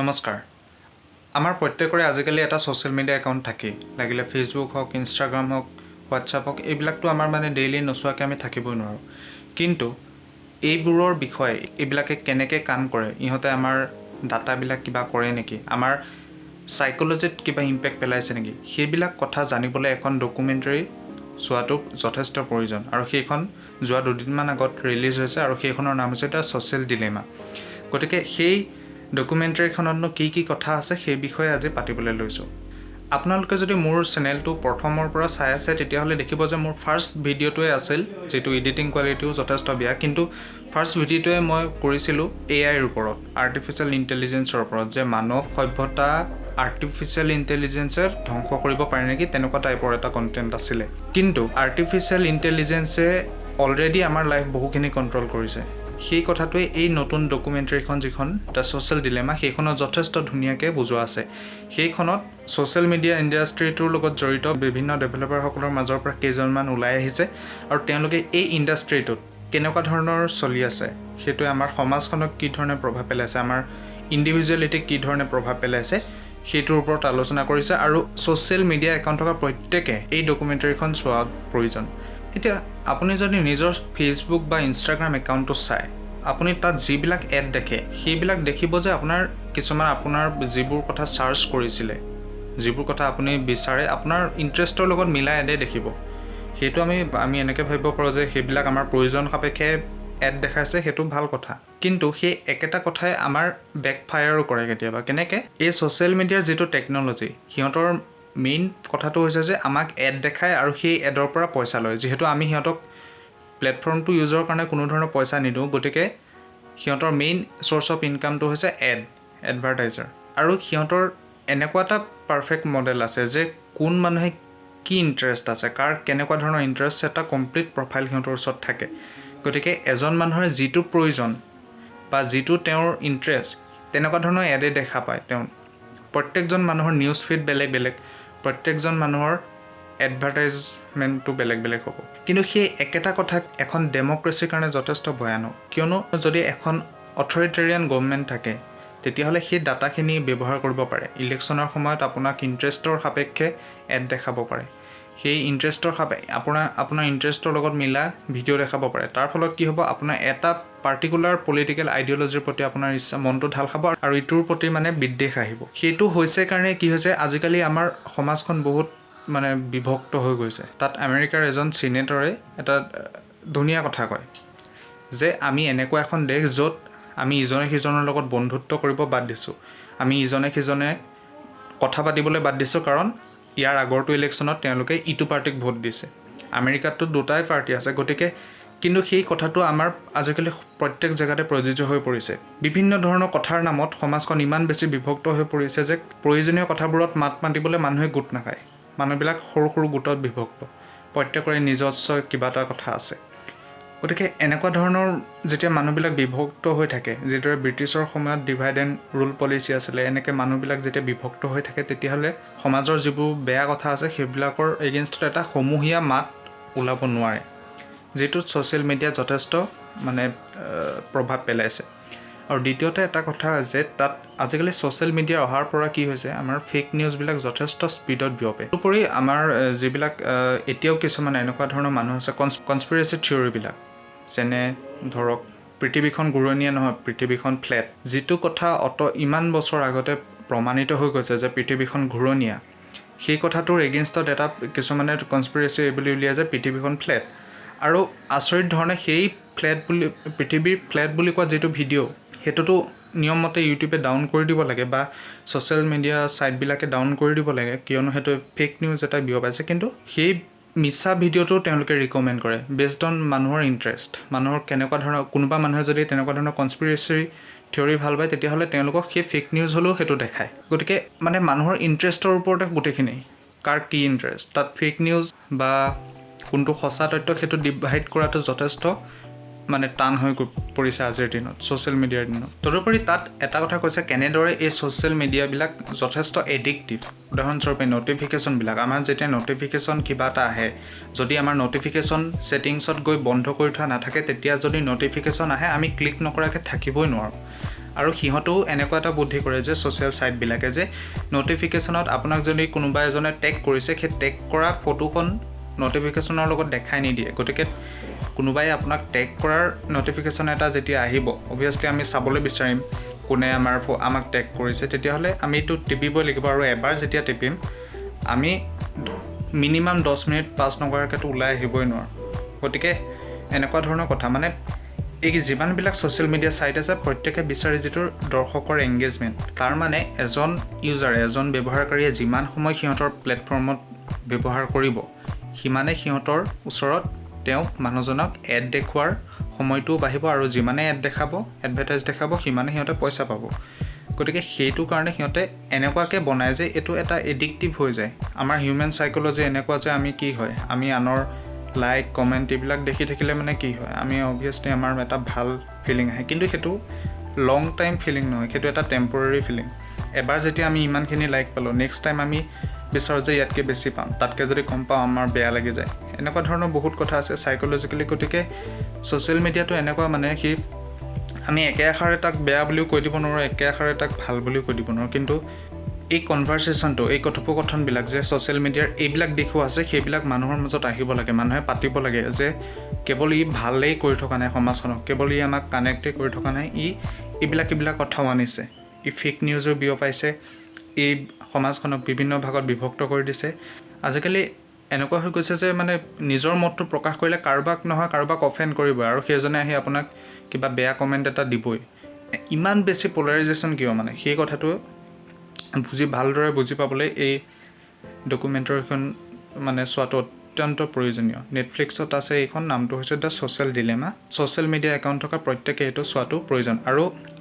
নমস্কাৰ। আমাৰ প্ৰত্যেকৰে আজিকালি এটা ছ'চিয়েল মিডিয়া একাউণ্ট থাকেই। লাগিলে ফেচবুক হওক, ইনষ্টাগ্ৰাম হওক, হোৱাটছআপ হওক, এইবিলাকতো আমাৰ মানে ডেইলি নোচোৱাকৈ আমি থাকিবই নোৱাৰোঁ। কিন্তু এইবোৰৰ বিষয়ে, এইবিলাকে কেনেকৈ কাম কৰে, ইহঁতে আমাৰ ডাটাবিলাক কিবা কৰে নেকি, আমাৰ চাইক'লজিত কিবা ইম্পেক্ট পেলাইছে নেকি, সেইবিলাক কথা জানিবলৈ এখন ডকুমেণ্টেৰী চোৱাটো যথেষ্ট প্ৰয়োজন। আৰু সেইখন যোৱা দুদিনমান আগত ৰিলিজ হৈছে আৰু সেইখনৰ নাম হৈছে the social dilemma. গতিকে সেই ডকুমেণ্টেৰীখনতনো কি কি কথা আছে, সেই বিষয়ে আজি পাতিবলৈ লৈছোঁ। আপোনালোকে যদি মোৰ চেনেলটো প্ৰথমৰ পৰা চাই আছে, তেতিয়াহ'লে দেখিব যে মোৰ ফাৰ্ষ্ট ভিডিঅ'টোৱে আছিল, যিটো এডিটিং কোৱালিটিও যথেষ্ট বেয়া, কিন্তু ফাৰ্ষ্ট ভিডিঅ'টোৱে মই কৰিছিলোঁ এআইৰ ওপৰত, আৰ্টিফিচিয়েল ইণ্টেলিজেঞ্চৰ ওপৰত, যে মানৱ সভ্যতা আৰ্টিফিচিয়েল ইণ্টেলিজেঞ্চে ধ্বংস কৰিব পাৰে নেকি, তেনেকুৱা টাইপৰ এটা কণ্টেণ্ট আছিলে। কিন্তু আৰ্টিফিচিয়েল ইণ্টেলিজেঞ্চে অলৰেডি আমাৰ লাইফ বহুখিনি কণ্ট্ৰল কৰিছে। সেই কথাটোৱে এই নতুন ডকুমেণ্টেৰীখন, যিখন the social dilemma, সেইখনত যথেষ্ট ধুনীয়াকৈ বুজোৱা আছে। সেইখনত ছ'চিয়েল মিডিয়া ইণ্ডাষ্ট্ৰিটোৰ লগত জড়িত বিভিন্ন ডেভেলপাৰসকলৰ মাজৰ পৰা কেইজনমান ওলাই আহিছে আৰু তেওঁলোকে এই ইণ্ডাষ্ট্ৰিটোত কেনেকুৱা ধৰণৰ চলি আছে, সেইটোৱে আমাৰ সমাজখনক কি ধৰণে প্ৰভাৱ পেলাইছে, আমাৰ ইণ্ডিভিজুৱেলিটিক কি ধৰণে প্ৰভাৱ পেলাইছে, সেইটোৰ ওপৰত আলোচনা কৰিছে। আৰু ছ'চিয়েল মিডিয়া একাউণ্ট থকা প্ৰত্যেকে এই ডকুমেণ্টেৰীখন চোৱা প্ৰয়োজন। এতিয়া আপুনি যদি নিজৰ ফেচবুক বা ইনষ্টাগ্ৰাম একাউণ্টটো চায়, আপুনি তাত যিবিলাক এড দেখে, সেইবিলাক দেখিব যে আপোনাৰ কিছুমান, আপোনাৰ যিবোৰ কথা চাৰ্চ কৰিছিলে, যিবোৰ কথা আপুনি বিচাৰে, আপোনাৰ ইণ্টাৰেষ্টৰ লগত মিলাই এডেই দেখিব। সেইটো আমি এনেকৈ ভাবিব পাৰোঁ যে সেইবিলাক আমাৰ প্ৰয়োজন সাপেক্ষে এড দেখাইছে, সেইটো ভাল কথা। কিন্তু সেই একেটা কথাই আমাৰ বেকফায়াৰো কৰে কেতিয়াবা। কেনেকৈ? এই ছ'চিয়েল মিডিয়াৰ যিটো টেকন'লজি, সিহঁতৰ মেইন কথাটো হৈছে যে আমাক এড দেখায় আৰু সেই এডৰ পৰা পইচা লয়। যিহেতু আমি সিহঁতক প্লেটফৰ্মটো ইউজৰ কাৰণে কোনো ধৰণৰ পইচা নিদিওঁ, গতিকে সিহঁতৰ মেইন চ'ৰ্চ অফ ইনকামটো হৈছে এড, এডভাৰটাইজাৰ। আৰু সিহঁতৰ এনেকুৱা এটা পাৰফেক্ট মডেল আছে যে কোন মানুহে কি ইণ্টাৰেষ্ট আছে, কাৰ কেনেকুৱা ধৰণৰ ইণ্টাৰেষ্ট, এটা কমপ্লিট প্ৰফাইল সিহঁতৰ ওচৰত থাকে। গতিকে এজন মানুহৰ যিটো প্ৰয়োজন বা যিটো তেওঁৰ ইণ্টাৰেষ্ট, তেনেকুৱা ধৰণৰ এডে দেখা পায় তেওঁ। প্ৰত্যেকজন মানুহৰ নিউজ ফিড বেলেগ বেলেগ, প্ৰত্যেকজন মানুহৰ এডভাৰটাইজমেণ্টটো বেলেগ বেলেগ হ'ব। কিন্তু সেই একেটা কথা এখন ডেম'ক্ৰেচিৰ কাৰণে যথেষ্ট ভয়ানক। কিয়নো যদি এখন অথৰিটেৰিয়ান গভমেণ্ট থাকে, তেতিয়াহ'লে সেই ডাটাখিনি ব্যৱহাৰ কৰিব পাৰে। ইলেকশ্যনৰ সময়ত আপোনাক ইণ্টাৰেষ্টৰ সাপেক্ষে এড দেখাব পাৰে, সেই ইণ্টাৰেষ্টৰ আপোনাৰ ইণ্টাৰেষ্টৰ লগত মিলা ভিডিঅ' দেখাব পাৰে। তাৰ ফলত কি হ'ব? আপোনাৰ এটা পাৰ্টিকুলাৰ পলিটিকেল আইডিঅ'লজিৰ প্ৰতি আপোনাৰ ইচ্ছা, মনটো ঢাল খাব আৰু ইটোৰ প্ৰতি মানে বিদ্বেষ আহিব। সেইটো হৈছে কাৰণে কি হৈছে, আজিকালি আমাৰ সমাজখন বহুত মানে বিভক্ত হৈ গৈছে। তাত আমেৰিকাৰ এজন চিনেটৰে এটা ধুনীয়া কথা কয় যে আমি এনেকুৱা এখন দেশ য'ত আমি ইজনে সিজনৰ লগত বন্ধুত্ব কৰিব বাদ দিছোঁ, আমি ইজনে সিজনে কথা পাতিবলৈ বাদ দিছোঁ, কাৰণ ইয়াৰ আগৰটো ইলেকশ্যনত তেওঁলোকে ইটো পাৰ্টিক ভোট দিছে। আমেৰিকাততো দুটাই পাৰ্টি আছে, গতিকে কিন্তু সেই কথাটো আমাৰ আজিকালি প্ৰত্যেক জেগাতে প্ৰযোজ্য হৈ পৰিছে। বিভিন্ন ধৰণৰ কথাৰ নামত সমাজখন ইমান বেছি বিভক্ত হৈ পৰিছে যে প্ৰয়োজনীয় কথাবোৰত মাত মাতিবলৈ মানুহে গোট নাখায়। মানুহবিলাক সৰু সৰু গোটত বিভক্ত, প্ৰত্যেকৰে নিজস্ব কিবা এটা কথা আছে। গতিকে এনেকুৱা ধৰণৰ যেতিয়া মানুহবিলাক বিভক্ত হৈ থাকে, যিদৰে ব্ৰিটিছৰ সময়ত ডিভাইড এণ্ড ৰুল পলিচি আছিলে, এনেকৈ মানুহবিলাক যেতিয়া বিভক্ত হৈ থাকে, তেতিয়াহ'লে সমাজৰ যিবোৰ বেয়া কথা আছে, সেইবিলাকৰ এগেইনষ্টত এটা সমূহীয়া মাত ওলাব নোৱাৰে, যিটোত ছ'চিয়েল মিডিয়া যথেষ্ট মানে প্ৰভাৱ পেলাইছে। আৰু দ্বিতীয়তে এটা কথা যে তাত আজিকালি ছ'চিয়েল মিডিয়া অহাৰ পৰা কি হৈছে, আমাৰ ফেক নিউজবিলাক যথেষ্ট স্পীডত বিয়পে। তদুপৰি আমাৰ যিবিলাক এতিয়াও কিছুমান এনেকুৱা ধৰণৰ মানুহ আছে, কনস্পিৰেচি থিয়ৰীবিলাক, যেনে ধৰক পৃথিৱীখন ঘূৰণীয়া নহয়, পৃথিৱীখন ফ্লেট, যিটো কথা অত ইমান বছৰ আগতে প্ৰমাণিত হৈ গৈছে যে পৃথিৱীখন ঘূৰণীয়া, সেই কথাটোৰ এগেইনষ্টত এটা কিছুমানে কনস্পিৰেচি এই বুলি উলিয়াই যে পৃথিৱীখন ফ্লেট। আৰু আচৰিত ধৰণে সেই ফ্লেট বুলি, পৃথিৱীৰ ফ্লেট বুলি কোৱা যিটো ভিডিঅ', সেইটোতো নিয়মমতে ইউটিউবে ডাউন কৰি দিব লাগে বা ছ'চিয়েল মিডিয়া ছাইটবিলাকে ডাউন কৰি দিব লাগে, কিয়নো সেইটো ফেক নিউজ এটা বিয়পাইছে। কিন্তু সেই মিছা ভিডিঅ'টো তেওঁলোকে ৰিকমেণ্ড কৰে বেছড অন মানুহৰ ইণ্টাৰেষ্ট, মানুহৰ কেনেকুৱা ধৰণৰ, কোনোবা মানুহে যদি তেনেকুৱা ধৰণৰ কনস্পিৰেচি থিয়ৰী ভাল পায়, তেতিয়াহ'লে তেওঁলোকক সেই ফেক নিউজ হ'লেও সেইটো দেখায়। গতিকে মানে মানুহৰ ইণ্টাৰেষ্টৰ ওপৰতে গোটেইখিনি, কাৰ কি ইণ্টাৰেষ্ট, তাত ফেক নিউজ বা কোনটো সঁচা তথ্য, সেইটো ডিভাইড কৰাটো যথেষ্ট মানে টান হৈ পৰিছে আজিৰ দিনত, ছ'চিয়েল মিডিয়াৰ দিনত। তদুপৰি তাত এটা কথা কৈছে, কেনেদৰে এই ছ'চিয়েল মিডিয়াবিলাক যথেষ্ট এডিক্টিভ। উদাহৰণস্বৰূপে ন'টিফিকেশ্যনবিলাক, আমাৰ যেতিয়া ন'টিফিকেশ্যন কিবা এটা আহে, যদি আমাৰ ন'টিফিকেশ্যন ছেটিংছত গৈ বন্ধ কৰি থোৱা নাথাকে, তেতিয়া যদি ন'টিফিকেশ্যন আহে, আমি ক্লিক নকৰাকৈ থাকিবই নোৱাৰোঁ। আৰু সিহঁতেও এনেকুৱা এটা বুদ্ধি কৰে যে ছ'চিয়েল ছাইটবিলাকে যে ন'টিফিকেশ্যনত আপোনাক যদি কোনোবা এজনে টেগ কৰিছে, সেই টেগ কৰা ফটোখন ন'টিফিকেশ্যনৰ লগত দেখাই নিদিয়ে। গতিকে কোনোবাই আপোনাক টেগ কৰাৰ ন'টিফিকেশ্যন এটা যেতিয়া আহিব, অভিয়াছলি আমি চাবলৈ বিচাৰিম কোনে আমাক টেগ কৰিছে। তেতিয়াহ'লে আমি এইটো টিপিবই লাগিব আৰু এবাৰ যেতিয়া টিপিম, আমি মিনিমাম 10 মিনিট পাছ নকৰাকৈতো ওলাই আহিবই নোৱাৰোঁ। গতিকে এনেকুৱা ধৰণৰ কথা। মানে এই যিমানবিলাক ছ'চিয়েল মিডিয়া ছাইট আছে, প্ৰত্যেকে বিচাৰে যিটো দৰ্শকৰ এংগেজমেণ্ট। তাৰ মানে এজন ইউজাৰে, এজন ব্যৱহাৰকাৰীয়ে যিমান সময় সিহঁতৰ প্লেটফৰ্মত ব্যৱহাৰ কৰিব, সিমানে সিহঁতৰ ওচৰত তেওঁক মানুহজনক এড দেখুওৱাৰ সময়টোও বাঢ়িব আৰু যিমানে এড দেখাব, এডভাৰটাইজ দেখাব, সিমানে সিহঁতে পইচা পাব। গতিকে সেইটো কাৰণে সিহঁতে এনেকুৱাকৈ বনায় যে এইটো এটা এডিক্টিভ হৈ যায়। আমাৰ হিউমেন চাইক'লজি এনেকুৱা যে আমি কি হয়, আমি আনৰ লাইক, কমেণ্ট এইবিলাক দেখি থাকিলে মানে কি হয়, আমি অভিয়াছলি আমাৰ এটা ভাল ফিলিং আহে। কিন্তু সেইটো লং টাইম ফিলিং নহয়, সেইটো এটা টেম্পৰেৰী ফিলিং। এবাৰ যেতিয়া আমি ইমানখিনি লাইক পালোঁ, নেক্সট টাইম আমি বিচাৰোঁ যে ইয়াতকৈ বেছি পাম। তাতকৈ যদি কম পাওঁ, আমাৰ বেয়া লাগি যায়। এনেকুৱা ধৰণৰ বহুত কথা আছে চাইক'লজিকেলি। গতিকে ছ'চিয়েল মিডিয়াটো এনেকুৱা, মানে সি আমি একে আষাৰে তাক বেয়া বুলিও কৈ দিব নোৱাৰোঁ, একে আষাৰে তাক ভাল বুলিও কৈ দিব নোৱাৰোঁ। কিন্তু এই কনভাৰ্চেশ্যনটো, এই কথোপকথনবিলাক যে ছ'চিয়েল মিডিয়াৰ এইবিলাক দিশো আছে, সেইবিলাক মানুহৰ মাজত আহিব লাগে। মানুহে পাতিব লাগে যে কেৱল ই ভালেই কৰি থকা নাই সমাজখনক, কেৱল ই আমাক কানেক্টেই কৰি থকা নাই, ই এইবিলাক এইবিলাক কথাও আনিছে, ই ফেক নিউজো বিয়পাইছে, এই সমাজখনক বিভিন্ন ভাগত বিভক্ত কৰি দিছে। আজিকালি এনেকুৱা হৈ গৈছে যে মানে নিজৰ মতটো প্ৰকাশ কৰিলে কাৰোবাক নহয় কাৰোবাক অফেণ্ড কৰিবই আৰু সেইজনে আহি আপোনাক কিবা বেয়া কমেণ্ট এটা দিবই। ইমান বেছি পলাৰাইজেশ্যন কিয়? মানে সেই কথাটো ভালদৰে বুজি পাবলৈ এই ডকুমেণ্টাৰীখন মানে চোৱাটো অত্যন্ত প্ৰয়োজনীয়। নেটফ্লিক্সত আছে এইখন, নামটো হৈছে the social dilemma. Social media account থকা প্ৰত্যেকে এইটো চোৱাটো প্ৰয়োজন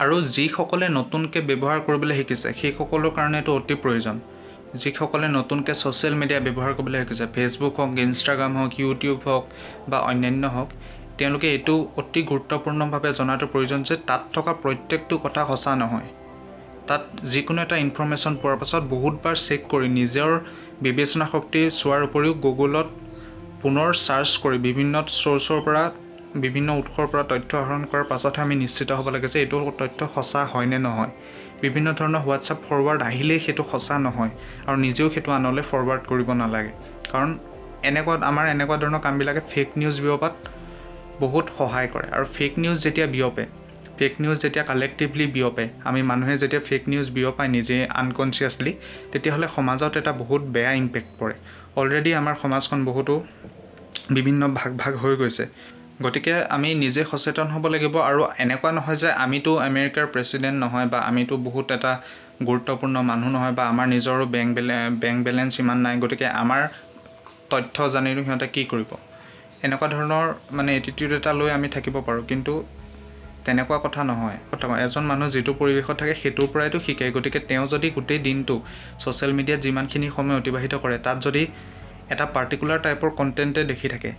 আৰু যিসকলে নতুনকৈ ব্যৱহাৰ কৰিবলৈ শিকিছে, সেইসকলৰ কাৰণে এইটো অতি প্ৰয়োজন। যিসকলে নতুনকৈ ছ'চিয়েল মিডিয়া ব্যৱহাৰ কৰিবলৈ শিকিছে, ফেচবুক হওক, ইনষ্টাগ্ৰাম হওক, ইউটিউব হওক বা অন্যান্য হওক, তেওঁলোকে এইটো অতি গুৰুত্বপূৰ্ণভাৱে জনাটো প্ৰয়োজন যে তাত থকা প্ৰত্যেকটো কথা সঁচা নহয়। তাত যিকোনো এটা ইনফৰ্মেশ্যন পোৱাৰ পাছত বহুতবাৰ চেক কৰি, নিজৰ বিবেচনা শক্তি চোৱাৰ উপৰিও গুগলত পুনৰ চাৰ্চ কৰি, বিভিন্ন চ'ৰ্চৰ পৰা, বিভিন্ন উৎসৰ পৰা তথ্য আহৰণ কৰাৰ পাছতহে আমি নিশ্চিত হ'ব লাগে যে এইটো তথ্য সঁচা হয় নে নহয়। বিভিন্ন ধৰণৰ হোৱাটছআপ ফৰৱাৰ্ড আহিলেই সেইটো সঁচা নহয় আৰু নিজেও সেইটো আনলৈ ফৰৱাৰ্ড কৰিব নালাগে। কাৰণ আমাৰ এনেকুৱা ধৰণৰ কামবিলাকে ফেক নিউজ বিয়পাত বহুত সহায় কৰে। আৰু ফেক নিউজ যেতিয়া বিয়পে, ফেক নিউজ যেতিয়া কালেক্টিভলি বিয়পে, আমি মানুহে যেতিয়া ফেক নিউজ বিয়পাই নিজে আনকনচিয়াছলি, তেতিয়াহ'লে সমাজত এটা বহুত বেয়া ইম্পেক্ট পৰে। অলৰেডি আমাৰ সমাজখন বহুতো বিভিন্ন ভাগ ভাগ হৈ গৈছে। গতিকে আমি নিজে সচেতন হ'ব লাগিব। আৰু এনেকুৱা নহয় যে আমিতো আমেৰিকাৰ প্ৰেচিডেণ্ট নহয় বা আমিতো বহুত এটা গুৰুত্বপূৰ্ণ মানুহ নহয় বা আমাৰ নিজৰো বেংক বেলেঞ্চ ইমান নাই, গতিকে আমাৰ তথ্য জানিনো সিহঁতে কি কৰিব, এনেকুৱা ধৰণৰ মানে এটিটিউড এটা লৈ আমি থাকিব পাৰোঁ। কিন্তু তেনেকুৱা কথা নহয়। এজন মানুহ যিটো পৰিৱেশত থাকে, সেইটোৰ পৰাইতো শিকে। গতিকে তেওঁ যদি গোটেই দিনটো ছ'চিয়েল মিডিয়াত যিমানখিনি সময় অতিবাহিত কৰে, তাত যদি এটা পাৰ্টিকুলাৰ টাইপৰ কণ্টেণ্টে দেখি থাকে,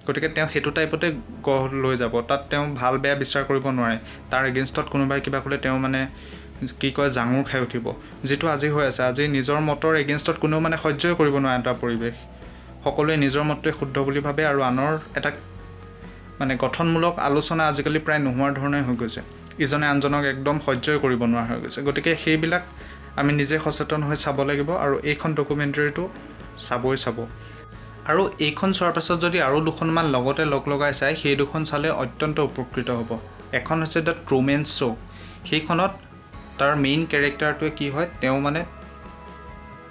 গতিকে তেওঁ সেইটো টাইপতে গঢ় লৈ যাব। তাত তেওঁ ভাল বেয়া বিচাৰ কৰিব নোৱাৰে। তাৰ এগেইনষ্টত কোনোবাই কিবা ক'লে তেওঁ মানে কি কয়, জাঙুৰ খাই উঠিব। যিটো আজি হৈ আছে, আজি নিজৰ মতৰ এগেইনষ্টত কোনেও মানে সহ্যই কৰিব নোৱাৰে এটা পৰিৱেশ। সকলোৱে নিজৰ মতটোৱে শুদ্ধ বুলি ভাবে আৰু আনৰ এটা মানে গঠনমূলক আলোচনা আজিকালি প্ৰায় নোহোৱাৰ ধৰণে হৈ গৈছে। ইজনে আনজনক একদম সহ্যই কৰিব নোৱাৰা হৈ গৈছে। গতিকে সেইবিলাক আমি নিজে সচেতন হৈ চাব লাগিব আৰু এইখন ডকুমেণ্টেৰীটো চাবই চাব। আৰু এইখন চোৱাৰ পাছত যদি আৰু দুখনমান লগতে লগ লগাই চায়, সেই দুখন চালে অত্যন্ত উপকৃত হ'ব। এখন হৈছে the Truman show. সেইখনত তাৰ মেইন কেৰেক্টাৰটোৱে কি হয়, তেওঁ মানে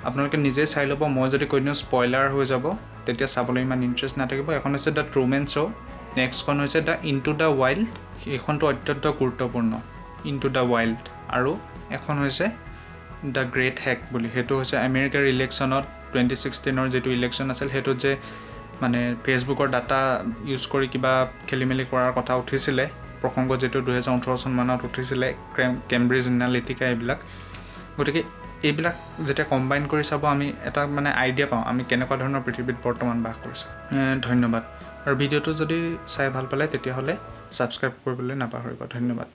আপোনালোকে নিজেই চাই ল'ব। মই যদি কৈ দিওঁ, স্পইলাৰ হৈ যাব, তেতিয়া চাবলৈ ইমান ইণ্টাৰেষ্ট নাথাকিব। এখন হৈছে the Truman show. নেক্সটখন হৈছে the into the wild. সেইখনটো অত্যন্ত গুৰুত্বপূৰ্ণ, ইনটু the wild. আৰু এখন হৈছে the great hack বুলি। সেইটো হৈছে আমেৰিকাৰ ইলেকশ্যনত, 2016ৰ যিটো ইলেকশ্যন আছিল, সেইটোত যে মানে ফেচবুকৰ ডাটা ইউজ কৰি কিবা খেলি মেলি কৰাৰ কথা উঠিছিলে, প্ৰসংগ যিটো 2018 চনমানত উঠিছিলে, কেম্ব্ৰিজ এনালিটিকা এইবিলাক। গতিকে এইবিলাক যেতিয়া কম্বাইন কৰি চাব, আমি এটা মানে আইডিয়া পাওঁ আমি কেনেকুৱা ধৰণৰ পৃথিৱীত বৰ্তমান বাস কৰিছোঁ। ধন্যবাদ। আৰু ভিডিঅ'টো যদি চাই ভাল পালে, তেতিয়াহ'লে ছাবস্ক্ৰাইব কৰিবলৈ নাপাহৰিব। ধন্যবাদ।